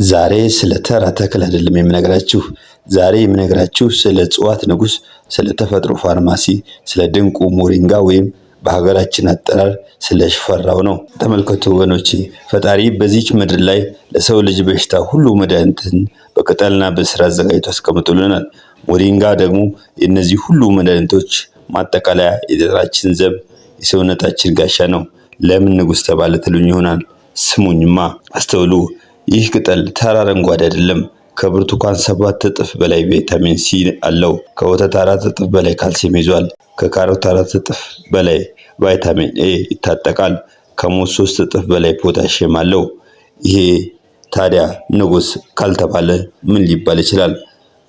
ዛሬ ስለ ተራ ተክል አይደለም የምነግራችሁ። ዛሬ የምነግራችሁ ስለ እጽዋት ንጉሥ፣ ስለ ተፈጥሮ ፋርማሲ፣ ስለ ድንቁ ሞሪንጋ ወይም በሀገራችን አጠራር ስለ ሽፈራው ነው። ተመልከቱ ወገኖቼ፣ ፈጣሪ በዚች ምድር ላይ ለሰው ልጅ በሽታ ሁሉ መድኃኒትን በቅጠልና በስር አዘጋጅቶ አስቀምጦልናል። ሞሪንጋ ደግሞ የእነዚህ ሁሉ መድኃኒቶች ማጠቃለያ፣ የጤናችን ዘብ፣ የሰውነታችን ጋሻ ነው። ለምን ንጉሥ ተባለ ትሉኝ ይሆናል። ስሙኝማ አስተውሉ። ይህ ቅጠል ተራ አረንጓዴ አይደለም። ከብርቱካን 7 እጥፍ በላይ ቪታሚን ሲ አለው። ከወተት 4 እጥፍ በላይ ካልሲየም ይዟል። ከካሮት 4 እጥፍ በላይ ቫይታሚን ኤ ይታጠቃል። ከሙዝ 3 እጥፍ በላይ ፖታሺየም አለው። ይሄ ታዲያ ንጉስ ካልተባለ ምን ሊባል ይችላል?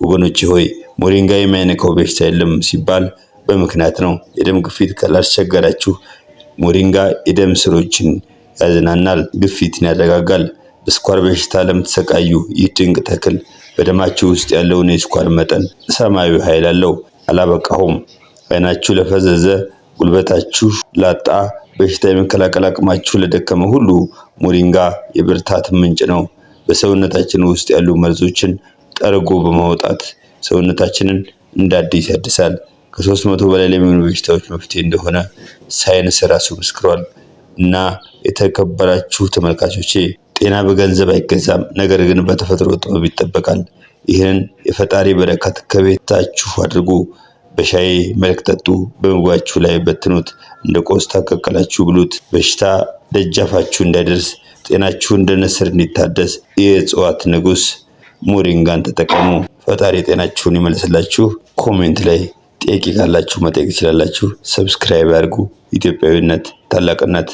ወገኖቼ ሆይ፣ ሞሪንጋ የማይነካው በሽታ የለም ሲባል በምክንያት ነው። የደም ግፊት ካላስቸገራችሁ ሞሪንጋ የደም ስሮችን ያዝናናል፣ ግፊትን ያረጋጋል። በስኳር በሽታ ለምትሰቃዩ ይህ ድንቅ ተክል በደማችሁ ውስጥ ያለውን የስኳር መጠን ሰማያዊ ኃይል አለው። አላበቃሁም። አይናችሁ ለፈዘዘ፣ ጉልበታችሁ ላጣ፣ በሽታ የመከላከል አቅማችሁ ለደከመ ሁሉ ሞሪንጋ የብርታት ምንጭ ነው። በሰውነታችን ውስጥ ያሉ መርዞችን ጠርጎ በማውጣት ሰውነታችንን እንደ አዲስ ያድሳል። ከ300 በላይ ለሚሆኑ በሽታዎች መፍትሄ እንደሆነ ሳይንስ ራሱ መስክሯል። እና የተከበራችሁ ተመልካቾቼ፣ ጤና በገንዘብ አይገዛም፣ ነገር ግን በተፈጥሮ ጥበብ ይጠበቃል። ይህንን የፈጣሪ በረከት ከቤታችሁ አድርጉ። በሻይ መልክ ጠጡ፣ በምግባችሁ ላይ በትኑት፣ እንደ ቆስታ ቀቅላችሁ ብሉት። በሽታ ደጃፋችሁ እንዳይደርስ፣ ጤናችሁ እንደ ንስር እንዲታደስ የእጽዋት ንጉስ ሞሪንጋን ተጠቀሙ። ፈጣሪ ጤናችሁን ይመልስላችሁ። Comment ላይ ጥያቄ ካላችሁ መጠየቅ ትችላላችሁ። Subscribe ያድርጉ። ኢትዮጵያዊነት ታላቅነት።